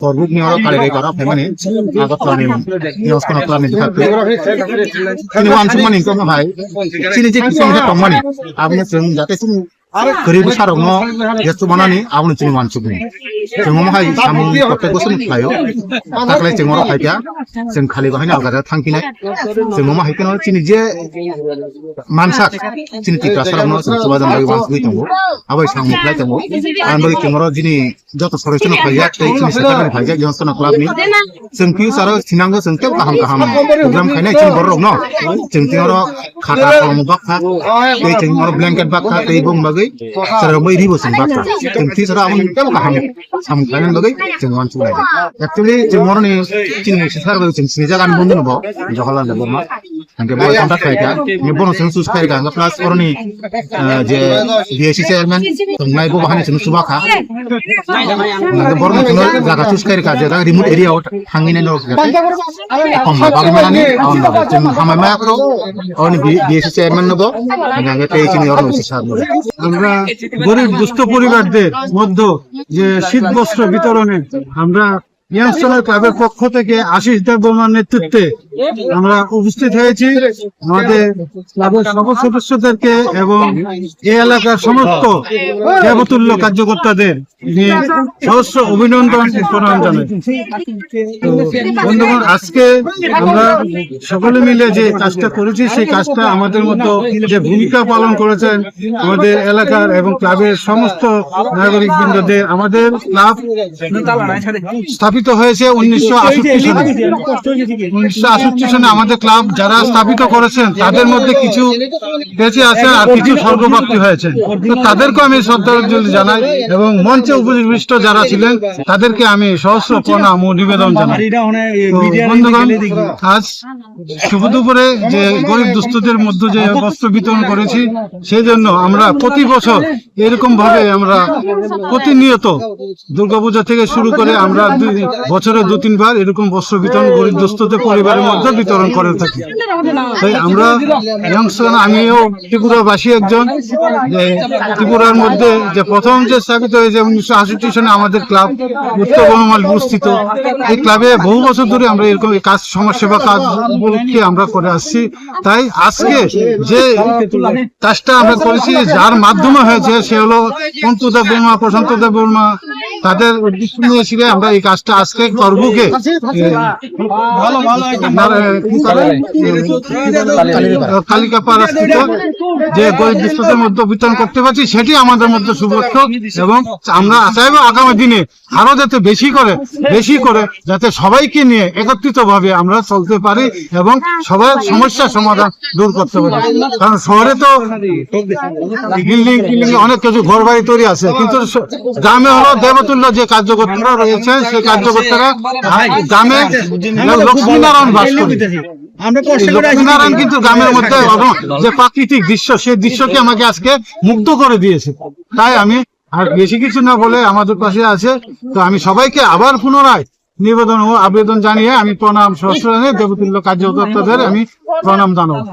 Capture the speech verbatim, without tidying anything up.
Korbuk ni oro kali rai kara phaimani, Agartala ni, ni oskono kala ni bwkhak twi. Chini wansukmani tongma hai, chini je kisong je tongmani, aboni chwng jate chini kwrwi bwsarokno je chubanani, aboni chini wansukmani. Chwng omo hai samung protek bosor ni khlaio. Taklai chwng oro phaikha, chwng khali bo haino alga jaga thangphinai. Chwng omo hai kheno chini je mansak, chini Tiprasarokno chwng chubajan bagwi wansugwi tongo. Abo hai samung khlai tongo. Aboni bagwi chwng oro chini joto soroichano phaijak, tei chini secretary phaijak, Johnson Club ni. Chwng future o sinango chwng tei kaham kaham program khainai chini borok rokno. Chwng tei oro khata kolom bakha, tei chwng oro blanket bakha, tei bong bagwi chwng bai ribo chwng bakha. Chwng future o aboni tei kaham samung khainani bagwi chwng wansuk lai. Actually, chwng oro ni chini sir bai chwng sini jaga ni bondhu no bo, Jawaharlal Debbarma. Hingke bo contact khaikha, hingke bono chwng choose khaikha, hingke plus oroni, ah, je B S C chairman tongnai bo bahani chwng chuba kha. Hingke borokno chwng jaga choose khaikha, je jaga remote area o thangwi nai norok jaga. Akom ba bagwi mani, akom ba chwng hamai ma kho, oroni B-, B S C chairman no bo, hingke tei chini oroni sir no. আমরা গরিব দুস্থ পরিবারদের মধ্যে যে শীত বস্ত্র বিতরণে আমরা ইয়াংস্টার ক্লাবের পক্ষ থেকে আশিস দেববর্মার নেতৃত্বে আমরা উপস্থিত হয়েছি। আমাদের ক্লাবের সকল সদস্যদেরকে এবং এই এলাকার সমস্ত দেবতুল্য কার্যকর্তাদের আমি সহস্র অভিনন্দন ও প্রণাম জানাই। তো বন্ধুগণ, আজকে আমরা সকলে মিলে যে কাজটা করেছি, সেই কাজটা আমাদের মধ্যে যে ভূমিকা পালন করেছেন আমাদের এলাকার এবং ক্লাবের সমস্ত নাগরিক বৃন্দদের, আমাদের ক্লাব স্থাপিত হয়েছে উনিশশো আটষট্টি সনে। উনিশশো আটষট্টি সনে আমাদের ক্লাব যারা স্থাপিত করেছেন, তাদের মধ্যে কিছু বেঁচে আছে আর কিছু স্বর্গপ্রাপ্তি হয়েছে। তো তাদেরকে আমি শ্রদ্ধাঞ্জলি জানাই এবং মঞ্চে উপবিষ্ট যারা ছিলেন, তাদেরকে আমি সহস্র প্রণাম ও নিবেদন জানাই। তো বন্ধুগণ, আজ শুভ দুপুরে যে গরিব দুস্থদের মধ্যে যে বস্ত্র বিতরণ করেছি, সেই জন্য আমরা প্রতি বছর এরকম ভাবে আমরা প্রতিনিয়ত দুর্গাপূজা থেকে শুরু করে আমরা দুই, বছরে দু তিনবার এরকম বস্ত্র বিতরণ গরিব দুস্থদের পরিবারের মধ্যে বিতরণ করে থাকি। তাই আমরা ইয়াংস্টার, আমিও ত্রিপুরাবাসী একজন, যে ত্রিপুরার মধ্যে যে প্রথম যে স্থাপিত হয়েছে উনিশশো আটষট্টি সনে আমাদের ক্লাব উত্তর বনমালীপুর স্থিত। এই ক্লাবে বহু বছর ধরে আমরা এরকম এই কাজ, সমাজসেবা কাজ উপলক্ষে আমরা করে আসছি। তাই আজকে যে কাজটা আমরা করেছি, যার মাধ্যমে হয়েছে, সে হলো অন্তু দেববর্মা, প্রশান্ত দেববর্মা, তাদের উদ্দেশ্য নিয়ে ছিল আমরা এই কাজটা আজকে করবুকে, এ, ভালো, ভালো একটা আপনার, এ, কি করে, এ, কালিকাপাড়া স্থিত যে গরিব দুস্থদের মধ্যে বিতরণ করতে পারছি, সেটি আমাদের মধ্যে শুভেচ্ছা। এবং আমরা চাইবো আগামী দিনে আরো যাতে বেশি করে, বেশি করে যাতে সবাইকে নিয়ে একত্রিত ভাবে আমরা চলতে পারি এবং সবার সমস্যার সমাধান দূর করতে পারি। কারণ শহরে তো বিল্ডিং টিল্ডিং অনেক কিছু ঘর বাড়ি তৈরি আছে, কিন্তু স-, গ্রামে হলো দেবতুল্য যে কার্যকর্তারা রয়েছে, সেই কার্যকর্তারা গ্রামে লক্ষ্মীনারায়ণ বাস করে। লক্ষ্মীনারায়ণ কিন্তু গ্রামের মধ্যে অব-, যে প্রাকৃতিক দৃশ্য, সেই দৃশ্যকে আমাকে আজকে মুগ্ধ করে দিয়েছে। তাই আমি আর বেশি কিছু না বলে আমাদের পাশে আছে। তো আমি সবাইকে আবার পুনরায় নিবেদন ও আবেদন জানিয়ে আমি প্রণাম সহস্র জানিয়ে দেবতুল্য কার্যকর্তাদের আমি প্রণাম জানাবো।